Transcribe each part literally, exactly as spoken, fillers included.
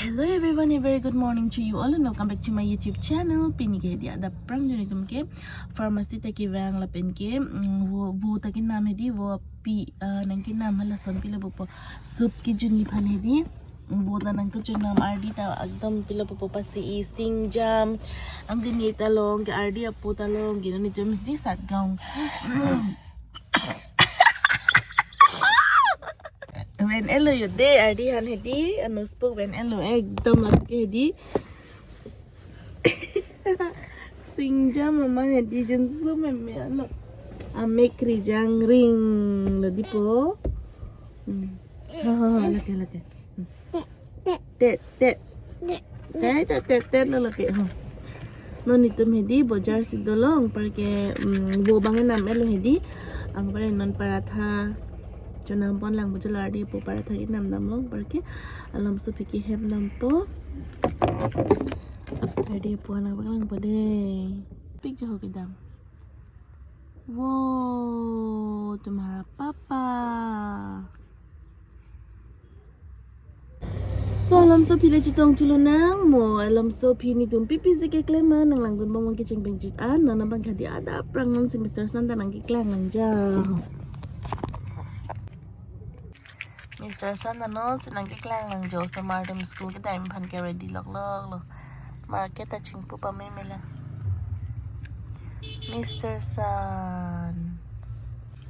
Hello everyone, a very good morning to you all and welcome back to my YouTube channel. Pini ke hedi adap aphrang juni tum ke pharmacy ta kevang lapen ke, mm, vo, vo ta kenam hedi, vo api, ah, nangkenam hala son pilo pupo soup kejuni aphan hedi. Vo ta nangkejunam, ardi ta ekdom pilo pupo pasi-i, singjam. Angdini ta long ke ardi apo ta long ke non itum di sat gaung. Ven-et lo yo de, ardi aphan hedi, anus puk ven-et lo, ekdom lake hedi. Singjam mama hedi jinsu meme alo. Amek ri jang ring lo dipo. Hmm. Ha, ha, ha, lake, lake. Hmm. Tet, tet. Tet, tet, tet, tet lo lake. Ha. Non itum hedi bojar si dolong, anparke, mm, vo abang enam-et lo hedi. Anpar non paratha chonam pon lang, bojar ardi apo paratha kenam damlong, anparke alam so piki hem dampo. Ardi apo alang abang langpo de. Pik jo ho kedam. Wo, tumhara papa. So, alam so phi le chetong chulonang mo, alam so phi nitum pipi si keklem ma, nang langdun bong bong kecheng pengjit an, non abang ke hedi adap aphrang non si Mister Santa nangkeklang lang ja. Mister Santa non si nangkeklang lang jo, osomar atum school kedam aphan ke ready lok lok lo. Market ta chingpu pame mela. Mister San.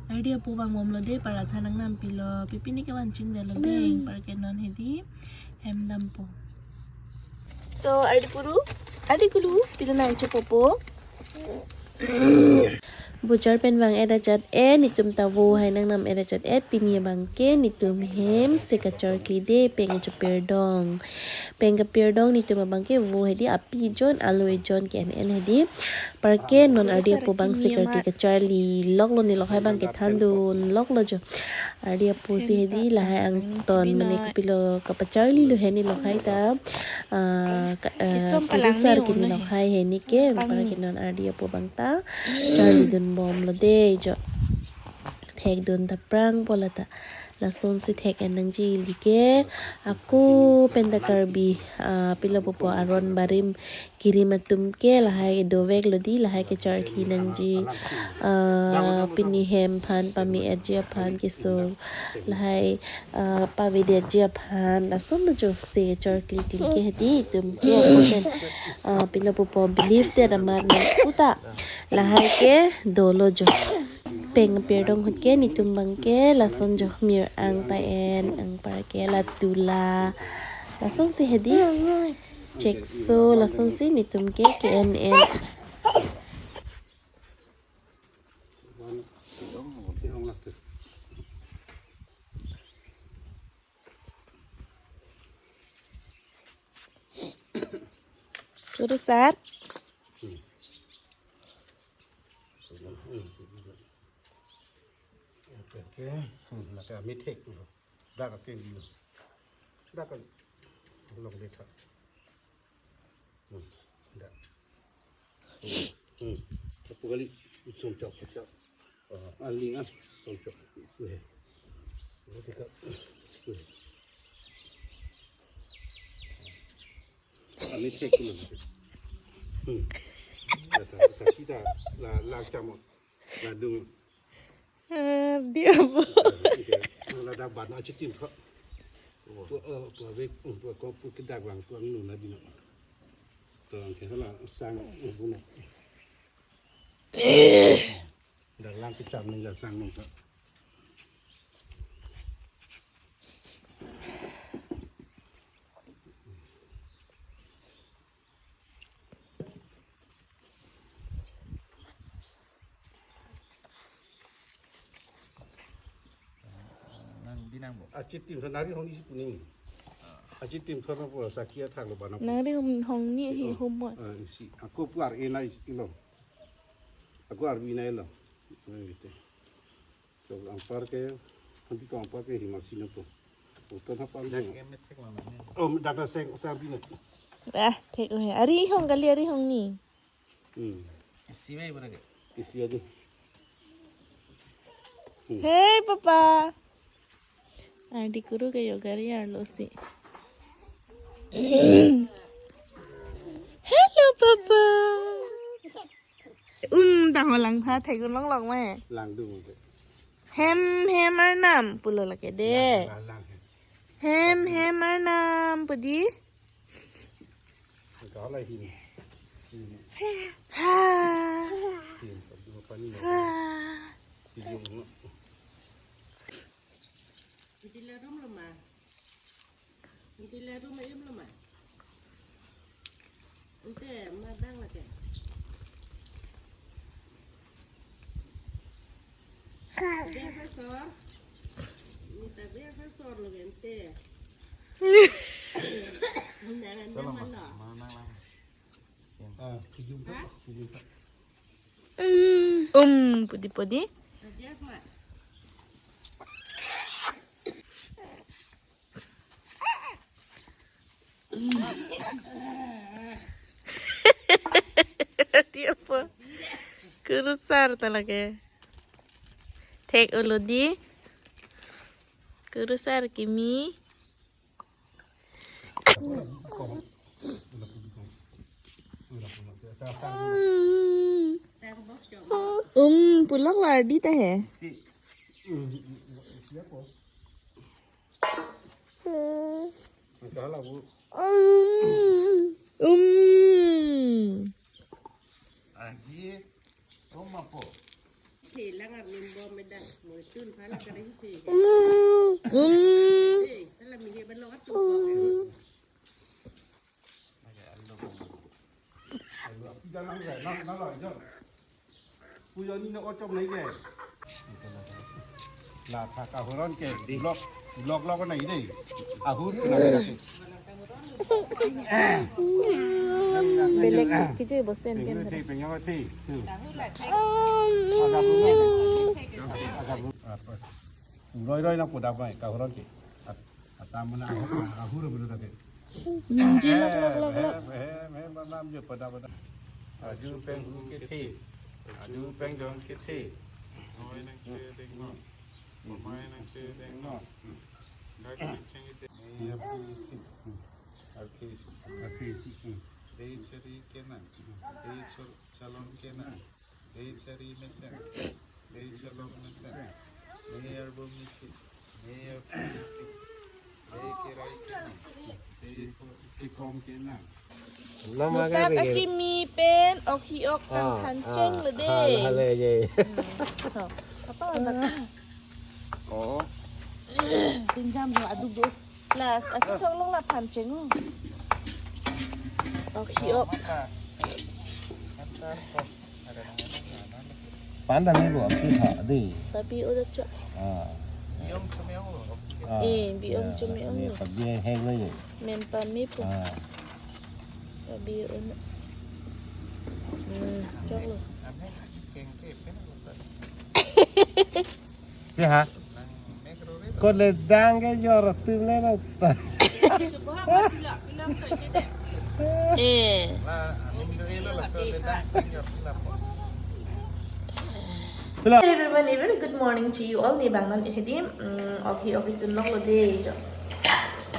Ardi apo vang bom lo de, paratha nangnam pilo, pipi ni kevan ching de lo de, anparke non hedi hem dampo. So, ardi puru, ardi kulu, pilo nang chopopo. Bojar pen vang-et ajat-et, nitum ta vo hai nangnam-et ajat-et, pini abang ke nitum hem si kacharli de, peng achopirdong. Peng kapirdong nitum abang ke vo hedi api ejon, alu ejon ke-en-en hedi. Anparke non ardi apo abang si karli kacharli lok lo, ne lok hai abang kethandun lok lo jo. Ardi apo si hedi lahai angton mane kopilo kapacharli lo he ne lok hai ta. Ah, ka, ah, kurusar ke ne lok hai he ne ke, anparke non ardi apo abang ta charlidun bom lo de jo. Thekdun ta prang po lata. Lason si thek-en nangji ili ke. Ako pen ta Karbi, ah, pilo pupo aron barim kirim atum ke lahai dovek lo di, lahai kacharli nangji. Ah, pini hem aphan pame-etji aphan keso, lahai, ah, pavedetji aphan, lason lo jo se charli kling ke hedi itum ke ako pen, ah, pilo pupo believe det amat nang puta. Lahai ke dolo jo. Peng pirdong ahut ke nitum abang ke lason jo mir ang ta en, anparke la tula. Lason si hedi. Chekso, lason si nitum ke ke-en-en. Kurusar. Oke, oke. Hmm, lake amethek dulu. Dak ake dulu. Dak ake. Long de tha. Hmm, dak. Hmm. Kapu kali songchok, songchok. Oh, aling ah, songchok. Weh. Weh, tika. Weh. Amethek dulu. Hmm. Dak, dak, dak, la, la chamo. Ladung. Ah, dia apa? Oke. Ladak ban achitim kok. Pu, eh, pu, pu, pu, pu, pu, kedak bang, pu, anu, na bino. Tuang ke hala sang, eh, buno. Dak lang kecam ning sang nung kok. Nang di nang bo. Achitim sa nari hong isi puning. Achitim sa na po saki athak lo bana. Nang ri hong, hong ni hi. Oh, hom mo. Eh, isi. Ako pu ar-e na isi lo. Ako arvi na lo. Eh, gitu. So, anparke, anparke, anparke himar sino po. Utan hapan. Dak ke methek mama ni. Oh, dak dak seng, seng bina. Ah, thek oh. Ari hong kali, ari hong ni. Hmm. Isi ba ibu lagi. Isi aja. Hmm. Hey, Papa. Ardi kuru ke yoga ri arlo si. Hello, Papa. Um, tang ho langtha, thek un longlok ma. Langdun mo. Hem, hem, Arnam pulo lake de. Lang, lang, lang. Hem, hem, Arnam pu di. Kala hin. Hin. Ha. Hin, padu pani. Ha. Hin. Hindi la room lo ma. Hindi la room im lo ma. Ante, ma dang lake. Biasa sor. Nita biasa sor lo gente. Undangan dia malah. Mana lang? Ah, kijum tak? Kijum tak? Um, pudi pudi. Dia apa? Dia apa? Kurusar ta lake. Thek un lo di. Kurusar kimi. Um, pulak lagi ta he. Um. Um. Aji, oh, mapo. Hilang arnimbo medak, muitun pala kare hite. Um. Um. Eh, salam ihe balok atu. Um. Pujo ni no ochom nai ke. La tha kahuron ke blok, blok lok nai dei. Ahur na ke. Belek kije bosten pen. Pengyo thi, pengyo thi. Ada belum. Ada belum. Roi roi na podap nai kahuron ke. At-, atam mana ahur, ahur belum tadi. Ningje lok lok lok lok. Eh, eh, eh, eh, manam je pada pada. Aju peng ke thi. Aju peng jong ke thi. Oi nang che deng no. Oi nang che deng no. Dak nang che deng. Eh, R K C. R K C. R K C. Dei chari kenang. Dei chor-, chalon kenang. Dei chari mesen. Dei chalong mesen. Dei arbong mesi. Dei arbong mesi. Dei kerai kenang. Dei ko-, kekom kenang. Nama Mutak ka bigir? Akimi pen, ok hi ok tang Ah, than cheng ah, le de. Hal, hal, ye. Hmm. Tho. Apa anak? Oh. Tinjam ho aduk do. Last, achi thok long la than cheng o. Ok hi ok. Panda ni bo, aki tha, di. Babi o da cho. Ah. Ah, eh, bi om ya, chumi om ni lo. Babi heng lo ye. Men pa mi pu. Ah. Babi o na. Hmm, chok lo. Ke ha? Kot le dang ke jor tum le na ta. Eh. Hello everyone, a very good morning to you all. Ne bang non hedi, mm, ok hi ok hi tun lok lo de jo.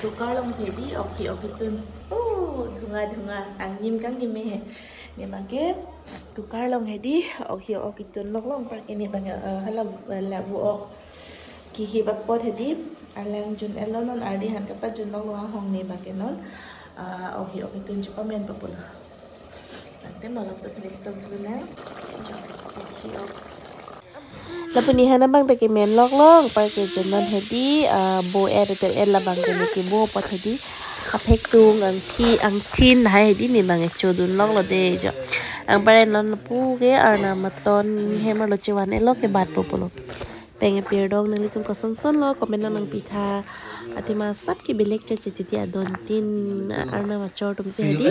Cooker along hedi, ok hi ok hi tun. Oh, dhunga dhunga, angin kangin me he. Ne bang ke cooker along hedi, ok hi ok hi tun lok lo, anparke ne bang, eh, hala, eh, labu ok. Kihi bak pot hedi, alang jun-et lo non, ardi han kapajun lok lo ahong ne bang ke non, ah, ok hi ok hi tun chepamen pa pulo. Ante malak sa finish tok dulu na. Ok hi ok. Lapu ne han abang ta kemen lok lo, anparke jun non hedi, ah, bo er tel er labang ke ne kibo pot hedi. Aphek tung angthi angthin hai hedi ne bang ke chodun lok lo de jo. Anpar non lapu ke Arnam aton hem arlo chevan-et lo ke bat po pulo. Peng pirdong nanglitum koson son lo, comment lo nangpi tha. Athema sap ke belek cha cha titi adon tin Arnam achor atum si hedi.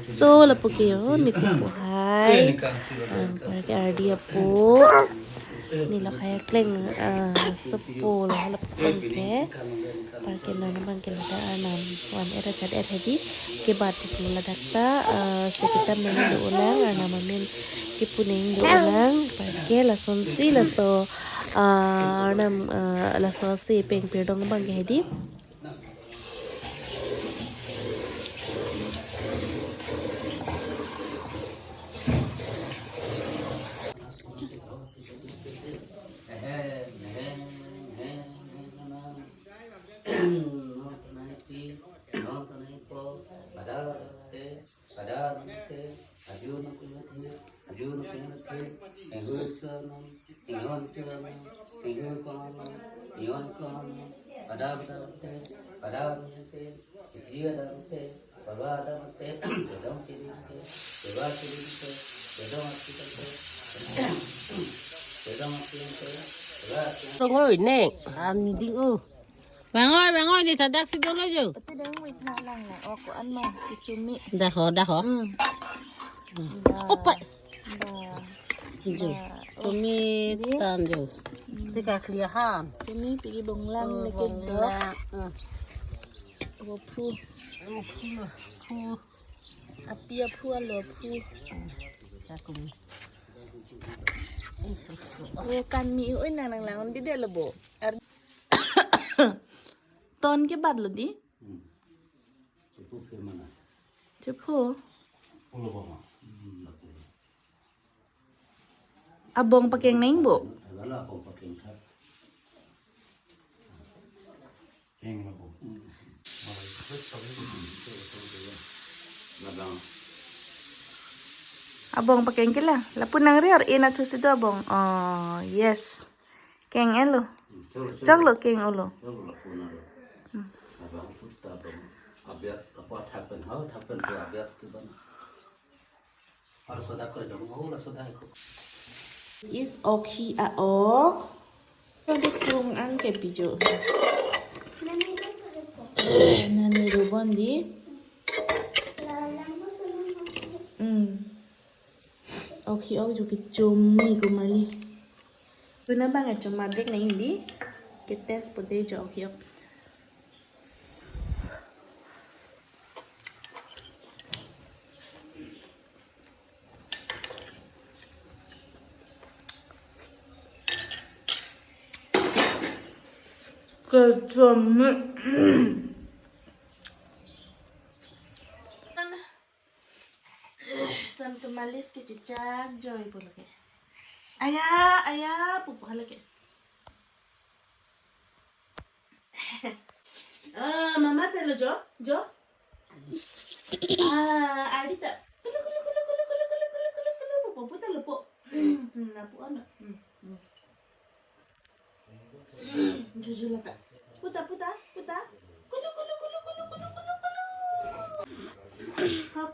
So lapu ke yo nitum po hai. Anparke ardi apo. Ne lo khaya kleng, ah, sopo lo lapu kleng ke. Anparke non abang ke ladak Arnam van-et ra chat-et hedi. Kebat lo ladak ta, ah, sekitam nang do ulang, Arnam amen kipu nang do ulang. Anparke lason si laso, ah, Arnam, ah, laso si peng pirdong abang ke hedi. Te, pada nang te, aju nang kuya te, aju nang kuya te, engu chua nang, engon chua nang, engu kong nang, engon kong nang, pada pada te, pada nang te, isi ada nang te, baba ada nang te, jodong kiri nang te, baba kiri nang te, jodong api nang te, jodong api nang te, baba api nang te. Rongoi ne, am ni ding o. Bang oi, bang oi, di tadak si dolo jo. Ate dang wait na lang na. O, ko-an ma, kechumi. Dah ho, dah ho. Hmm. Opa. Ba. Jo. Ba. Kumi di tan jo. Hmm. Tika klia han. Kumi pigi bonglang. Oh, lagi bonglang. Do. Hmm. Wo phu. Phu, phu. Api aphu alo phu. Hmm. Ka kumi. Isu, isu. Wo kan mi oi na nang lang di de lo bo. Ar- Ton ke bat lo di? Hmm. Chepu phe mana? Chepu. Pulo boma. Hmm, lapu. Abong pakeng neng bo? Ala abong pakeng kha. Keng lapu. Hmm. Labang. Abong pakeng ke la. Lapu nang ri or ena thu si do abong. Oh, yes. Keng elo. Hmm, chok, chok. Chok lo keng olo. Chok lo puna lo. Hmm. Abang puta abang. Abiat apa thapen, hau thapen ke abiat ke bang. Al soda ko jong, oh, la soda ko. Is okhi a-ok. Kodi krung an ke pijo. Nani rubon di. Hmm. Okhi ok jo kechumi kumari. Tuna bang acho madik na indi. Ke test po de jo okhi ok. Kechumi. San kemalis kechechak joy pulo ke. Aya, aya, pupu hala ke. Ah, mama telo jo, jo. Ah, Arita. Kulu, kulu, kulu, pupu, puta lupo. Hmm, lapu ano. Hmm, hmm. Jujur lata. Puta, puta, puta. Kulu, kulu, kulu, kulu, kulu, kulu, kulu. Kok,